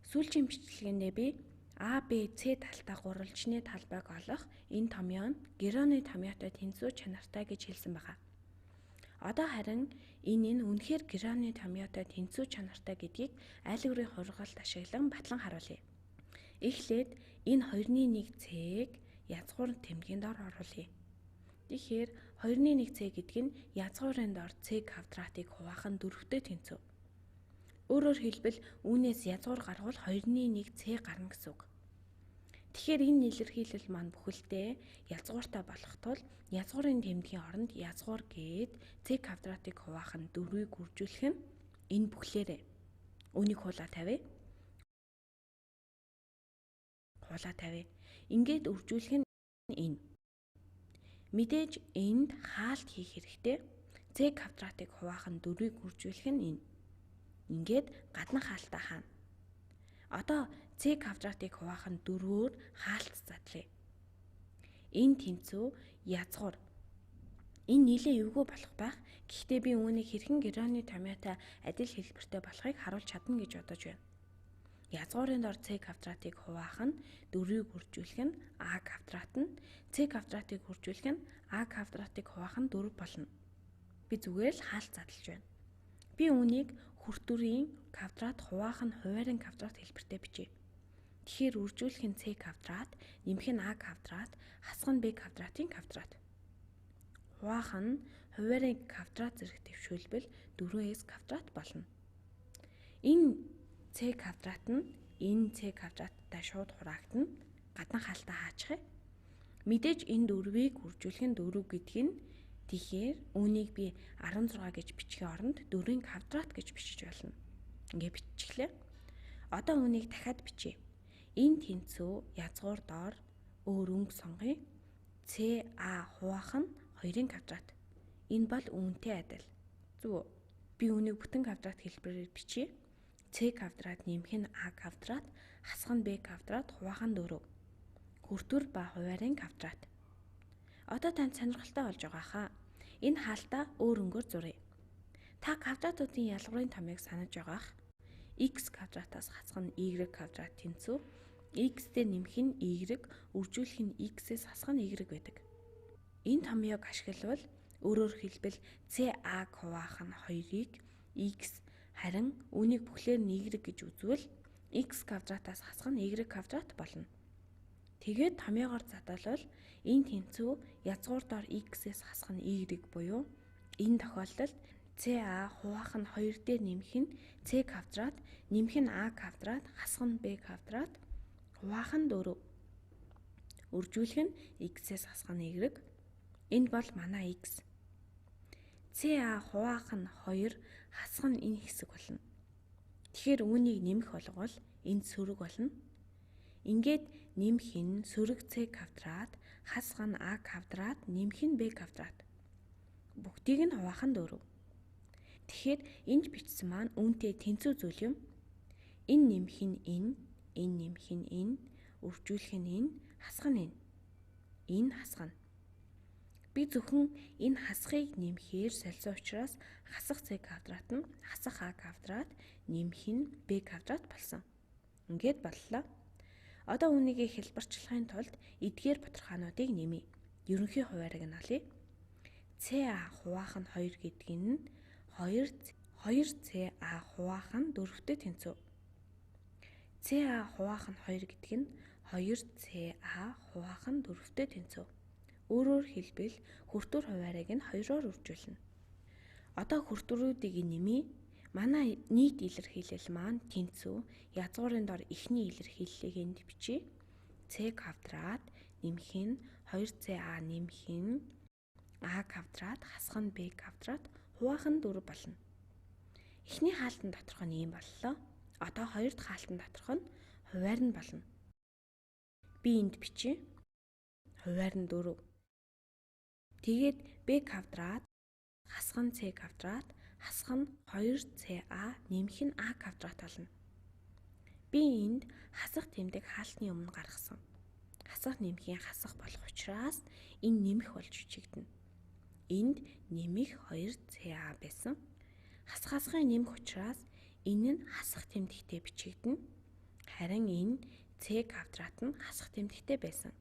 Сүүлчийн бичлэгэндээ би А, Б, С талтай гурвалжны талбайг олох энэ томьёо нь Героны томьёотой тэнцүү чанартай гэж хэлсэн байгаа. Одоо харин энэ нь үнэхээр Героны томьёотой тэнцүү чанартай гэдгийг аль өөрийн хувиргалт ашиглан батлан харуулъя. Эхлээд энэ 2-ны 1 C-г язгуур тэмдгийн дор оруулъя. Тэгэхээр 2-ны 1 C гэдэг нь язгуурын дор C квадратыг хуваах нь 4-тэй тэнцүү. Өөрөөр хэлбэл үүнээс язгуур гаргавал 2-ны 1 C гарна гэсэн үг. Тэгэхээр энэ илэрхийлэл маань бүхэлдээ язгууртай болох тул язгуурын тэмдгийн оронд язгуур гээд C квадратыг хуваах нь 4-ийг үржүүлэх нь энэ бүхлээрээ. Үүнийг хуулаа тавья. Хуулаа тавья. Ингээд үржүүлэх нь энэ. Мэдээж энд хаалт хийх хэрэгтэй. C квадратыг хуваах нь 4-ийг үржүүлэх нь энэ. Ингээд гадна хаалтаа хаана. Одоо C квадратыг хуваах нь 4-өөр хаалт задлаа. Энэ тэнцүү язгуур. Энэ нэлээ эвгүй болох байх. Гэхдээ би үүнийг хэрхэн Героны томьёотой адил хэлбэртэй болохыг харуулж чадна гэж бодож байна. Язгуурын дор C квадратыг хуваах нь 4-ийг үржүүлэх нь А квадрат нь C квадратыг үржүүлэх нь А квадратыг хуваах нь 4 болно. Би зүгээр л хаалт задлж байна. Би үүнийг хүртүрийн квадрат хуваах нь хуваарин квадрат хэлбэртэй бичье. Тэгэхээр үржүүлэх нь C квадрат, нэмэх нь А квадрат, хасах нь B квадратын квадрат. Хуваах нь хуваарин квадрат зэрэг дэвшүүлбэл 4S квадрат болно. Энэ C квадрат нь энэ C квадраттай шууд хураагдана. Гадна хаалтаа хаачих юм. Мэдээж энэ 4-ийг үржүүлэх нь 4 гэдг нь тэгэхээр үүнийг би 16 гэж бичихийн оронд 4-ийн квадрат гэж бичиж болно. Ингээ биччихлээ. Одоо үүнийг дахиад бичье. Энэ тэнцүү язгуур доор өөр өнгө сонгоё. C А хуваах нь 2-ын квадрат. Энэ бол үүнтэй адил. Зөв үү? Би үүнийг бүтэн квадрат хэлбэрээр бичье. C квадрат нэмэх нь А квадрат, хасах нь B квадрат, хуваах нь 4. Хүртүр ба хуваарин квадрат. Одоо танд сонирхолтой болж байгаа хаа. Энэ хаалтаа өөр өнгөөр зуръя. Та квадратуудын ялгуурын томьёог санаж байгаах. X квадратаас хасах нь Y квадрат тэнцүү. X дээр нэмэх нь Y, үржүүлэх нь X-ээс хасах нь Y байдаг. Энэ томьёог ашиглавал өөрөөр хэлбэл CA-г хуваах нь 2-ыг X харин үүнийг бүхлээр нь Y гэж үзвэл X квадратаас хасах нь Y квадрат болно. Тэгээд томьёогоор задлавал энэ тэнцүү язгуур дор X-ээс хасах нь Y буюу энэ тохиолдолд CA хуваах нь 2 дээр нэмэх нь C квадрат, нэмэх нь А квадрат, хасах нь B квадрат, хуваах нь 4. Үржүүлэх нь X-ээс хасах нь Y. Энэ бол манай X. CA хуваах нь 2, хасах нь энэ хэсэг болно. Тэгэхээр үүнийг нэмэх болгол энд сөрөг болно. Ингээд нэмэх нь сөрөг C квадрат, хасах нь А квадрат, нэмэх нь B квадрат. Бүгдийг нь хуваах нь 4. Тэгэхээр энд бичсэн маань үүнтэй тэнцүү зүйл юм. Энэ нэмэх нь энэ, энэ нэмэх нь энэ, үржүүлэх нь энэ, хасах нь энэ. Энэ хасах нь. Би зөвхөн энэ хасахыг нэмэхээр солисон учраас хасах C квадрат нь хасах А квадрат, нэмэх нь B квадрат болсон. Ингээд боллоо. Одоо үүнийг хэлбэрчлэхийн тулд эдгээр бутархаануудыг нэмье. Ерөнхий хуваарийг нь олъё. CA хуваах нь 2 гэдг нь 2 2CA хуваах нь 4-тэй тэнцүү. CA хуваах нь 2 гэдг нь 2CA хуваах нь 4-тэй тэнцүү. Өөрөөр хэлбэл хүртүр хуваарийг нь 2-оор үржүүлнэ. Одоо хүртүрүүдийг нэмье. Манай нийт илэрхийлэл маань тэнцүү. Язгуурын дор эхний илэрхийллийг энд бичье. C квадрат нэмэх нь 2CA нэмэх нь А квадрат хасах нь B квадрат хуваах нь 4 болно. Эхний хаалтан доторх нь ийм боллоо. Одоо хоёр дахь хаалтан доторх нь хуваар нь болно. Би энд бичье. Хуваар нь 4. Тэгээд B квадрат хасах нь C квадрат хасах нь 2CA нэмэх нь А квадрат болно. Би энд хасах тэмдэг хаалтны өмнө гаргасан. Хасах нэмхийн хасах болох учраас энэ нэмэх болж бичигдэнэ. Энд нэмэх 2CA байсан. Хасах хасахын нэмэх учраас энэ нь хасах тэмдэгтэй бичигдэнэ. Харин энэ c квадрат нь хасах тэмдэгтэй байсан.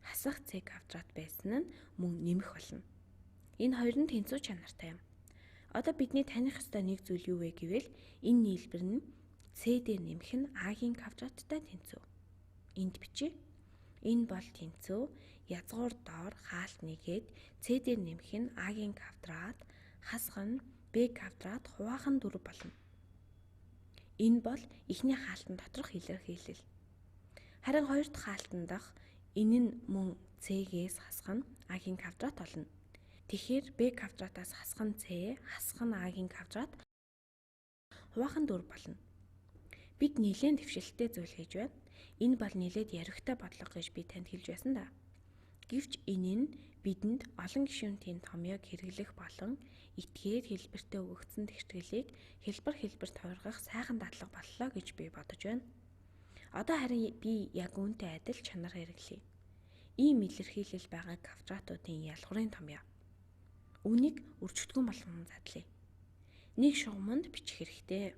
Хасах c квадрат байсан нь мөн нэмэх болно. Энэ хоёр нь тэнцүү чанартай юм. Одоо бидний таних ёстой нэг зүйл юу вэ гэвэл энэ нийлбэр нь c дээр нэмэх нь а-гийн квадраттай тэнцүү. Энд бичье. Энэ бол тэнцүү язгуур доор хаалт нэгээд c дээр нэмэх нь а-гийн квадрат хасах нь b квадрат хуваах нь 4 болно. Энэ бол эхний хаалтан доторх илэрхийлэл. Харин хоёр дахь хаалтан дах энэ нь мөн c-гээс хасах нь а-гийн квадрат болно. Тэгэхээр b квадратаас хасах нь c, хасах нь а-гийн квадрат хуваах нь 4 болно. Бид нэлээн дэвшилттэй зүйл хийж байна. Энэ бол нэлээд яригтай бодлого гэж би танд хэлж байсан да. Гэвч энэ нь бидэнд олон гишүүнтийн томьёог хэрэглэх болон этгээд хэлбэртээ өгөгдсөн тэгшгэлийг хэлбэр хэлбэрт хувиргах сайхан дадлага боллоо гэж би бодож байна. Одоо харин би яг үүнтэй адил чанар хэрэглэе. Ийм илэрхийлэл байгаа квадратуудын ялгуурын томьёо. Үүнийг өрчөгдгөн болгон задлая. Нэг шугаманд бичих хэрэгтэй.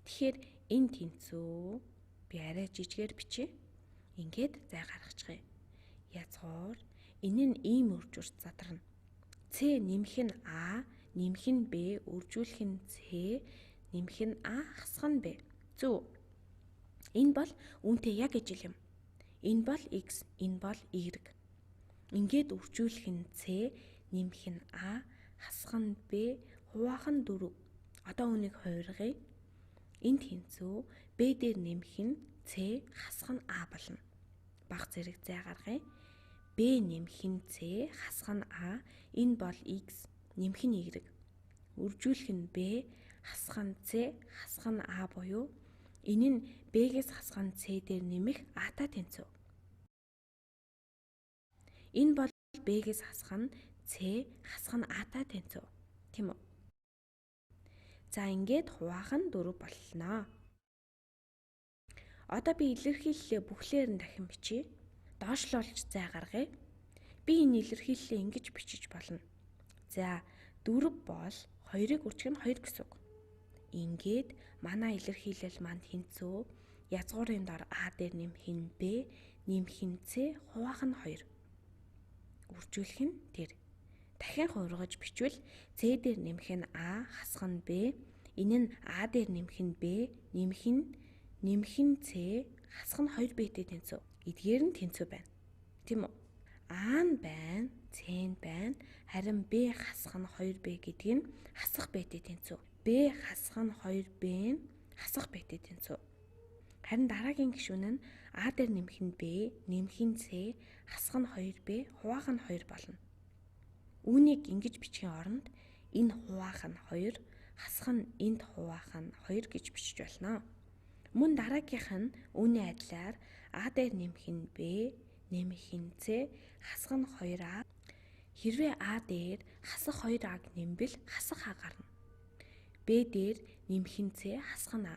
Тэгэхээр энэ тэнцүү би арай жижигээр бичье. Ингээд зай гаргачихъя. Язгуур энэ нь ийм үржүүрт задарна. C нэмэх нь А, нэмэх нь Б, үржүүлэх нь С, нэмэх нь А, хасах нь Б. Зөв. Энэ бол үүнтэй яг ижил юм. Энэ бол X, энэ бол Y. Ингээд үржүүлэх нь С, нэмэх нь А, хасах нь Б, хуваах нь 4. Одоо үүнийг хувиргая. Энэ тэнцүү Б дээр нэмэх нь С, хасах нь А болно. Баг зэрэг зай гаргая. Б нэмэх нь С, хасах нь А, энэ бол X, нэмэх нь Y. Үржүүлэх нь Б, хасах нь С, хасах нь А буюу энэ нь Б-гээс хасах нь С дээр нэмэх А-та тэнцүү. Энэ бол Б-гээс хасах нь С, хасах нь А-та тэнцүү. Тийм үү? За ингээд хуваах нь 4 боллоо. Одоо би илэрхийллээ бүхлээр нь дахин бичье. Доошлуулж зай гаргая. Би энэ илэрхийллээ ингэж бичиж болно. За 4 бол 2-ыг үржих нь 2 гэсэн үг. Ингээд манай илэрхийлэл маань тэнцүү язгуурын дор А дээр нэмэх нь Б, нэмэх нь С, хуваах нь 2. Үржүүлэх нь тэр. Дахин хувиргаж бичвэл С дээр нэмэх нь А, хасах нь Б, энэ нь А дээр нэмэх нь Б, нэмэх нь С, хасах нь 2Б-тэй тэнцүү. Эдгээр нь тэнцүү байна. Тийм үү? А нь байна, С нь байна. Харин Б хасах нь 2Б гэдэг нь хасах Б-тэй тэнцүү. Б хасах нь 2Б нь хасах Б-тэй тэнцүү. Харин дараагийн гишүүн нь А дээр нэмэх нь Б, нэмэх нь С, хасах нь 2Б, хуваах нь 2 болно. Үүнийг ингэж бичихийн оронд энэ хуваах нь 2, хасах нь энд хуваах нь 2 гэж бичиж болно. Мөн дараагийнх нь үүний адилаар А дээр нэмэх нь Б, нэмэх нь С, хасах нь 2А. Хэрвээ А дээр хасах 2А-г нэмбэл хасах А гарна. Б дээр нэмэх нь С, хасах нь А.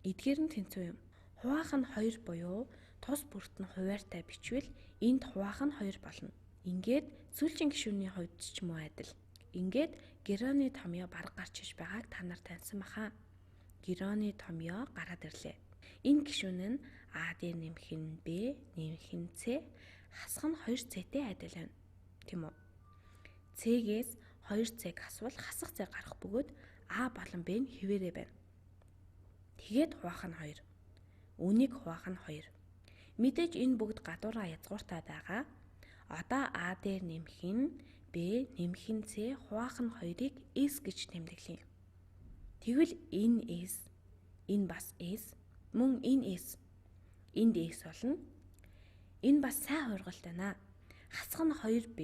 Эдгээр нь тэнцүү юм. Хуваах нь 2 буюу тус бүрт нь хуваарьтай бичвэл энд хуваах нь 2 болно. Ингээд сүүлчийн гишүүний хувьд ч мөн адил. Ингээд Героны томьёо бараг гарч иж байгааг та нар таньсан баха. Героны томьёо гараад ирлээ. Энэ гишүүн нь А дээр нэмэх нь Б, нэмэх нь С, хасах нь 2C-тэй адил байна. Тийм үү? С-гээс 2C-г хасвал хасах С гарах бөгөөд А болон Б нь хэвээрээ байна. Тэгээд хуваах нь 2. Үүнийг хуваах нь 2. Мэдээж энэ бүгд гадуураа язгууртай байгаа. Одоо А дээр нэмэх нь Б, нэмэх нь С, хуваах нь 2-ыг S гэж тэмдэглэе. Тэгвэл энэ S, энэ бас S, мөн энэ S, энд S болно. Энэ бас сайн хувиргалт байна. Хасах нь 2B,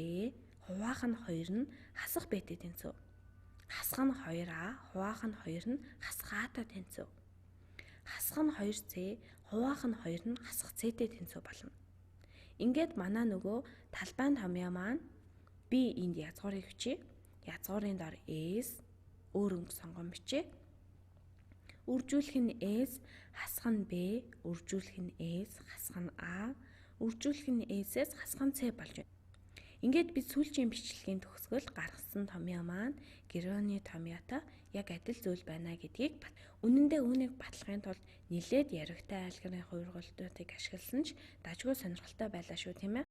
хуваах нь 2 нь хасах B-тэй тэнцүү. Хасах нь 2A, хуваах нь 2 нь хасах A-тай тэнцүү. Хасах нь 2C, хуваах нь 2 нь хасах C-тэй тэнцүү болно. Ингээд манай нөгөө талбайн томьёо маань би энд язгуурыг бичье. Язгуурын дор S, өөр өнгө сонгон бичье. Үржүүлэх нь S, хасах нь B, үржүүлэх нь S, хасах нь A, үржүүлэх нь S-ээс хасах нь C болж байна. Ингээд бид сүүлчийн бичлэгийн төгсгөл гаргасан томьёо маань Героны томьёотой яг адил зүйл байна гэдгийг үнэндээ үүнийг батлахын тулд нэлээд яригтай айлгарын хувиргалтуудыг ашигласан ч дажгүй сонирхолтой байлаа шүү, тийм ээ.